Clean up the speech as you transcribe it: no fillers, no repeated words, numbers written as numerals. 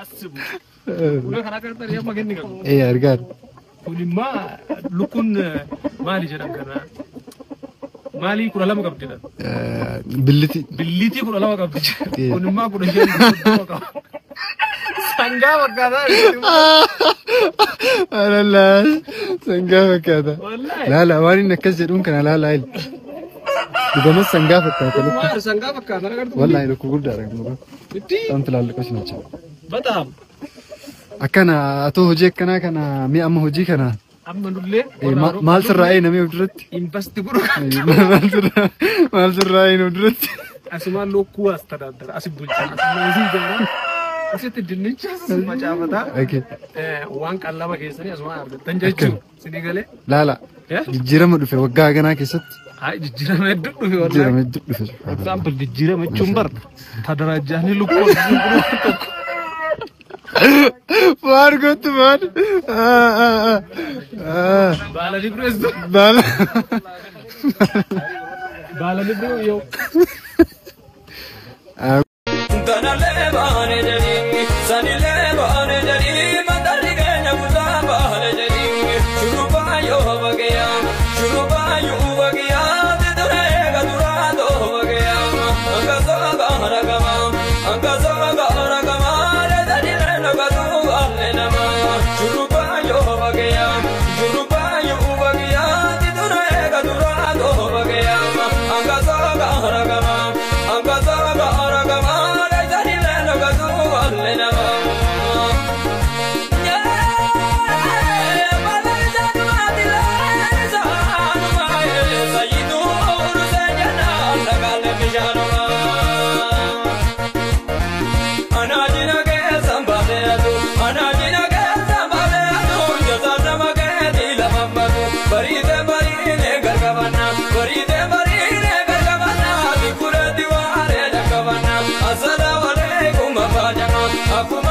Asibu. Fuula karaa kanatti amma kenni qabu. Ee, argaan. Kun immoo lukkuun maali jedhan kana? Maalii 12 qabdi jedhan? Billiti. Billitii 12 qabdi. Kun immoo 15 qaba. Sangaa fakkaataa. Alalaa, sangaa fakkaata. Wallaahi. Laala, waan inni akkas jedhuun kana laala ili. Dhugamas sangaa fakkaata lukku. Maal sangaa fakkaata agartu? Wallaahi lukkuu guddaadha kun. Itti በጣም ትላልቆች ናቸው። በጣም Akkana atoo hojii akkanaa kana mi'a amma hojii kana amma nullee maal sirraa namee of duratti? Invest godhu. Maal sirraa of duratti? Asumaan lukkuu as tadaadara asi bulchaa asumaan asii ijaara asitti dinnicha as macaafataa waan qallaba keessanii asumaan argattan jechuudha. Sinii galee. Laala, jijjiirama dhufe waggaa ganaa keessatti. Haa, jijjiirama hedduu dhufe jijjiirama wallaahi. Hedduu dhufe. Example, jijjiirama jechuun bar tadarajjaanii lukkuu tokko. Maal gootu maal? Baala libree Baala. Baala libree yoo. Tanalee baane jedhii, sanilee baane jedhii, matarri keenya guddaa baane jedhii, shurrubbaa yoo baqiyaa, shurrubbaa yoo baqiyaa, tituree gaduraa too baqiyaa, akkasuma gaara qaba, akkasuma gaara qaba, sanilee nagatuu alle nama, shurrubbaa yoo baqiyaa, shurrubbaa yoo baqiyaa, tituree gaduraa too baqiyaa, akkasuma gaara qaba, akkasuma gaara qaba, sanilee nagatuu alle nama. Akkuma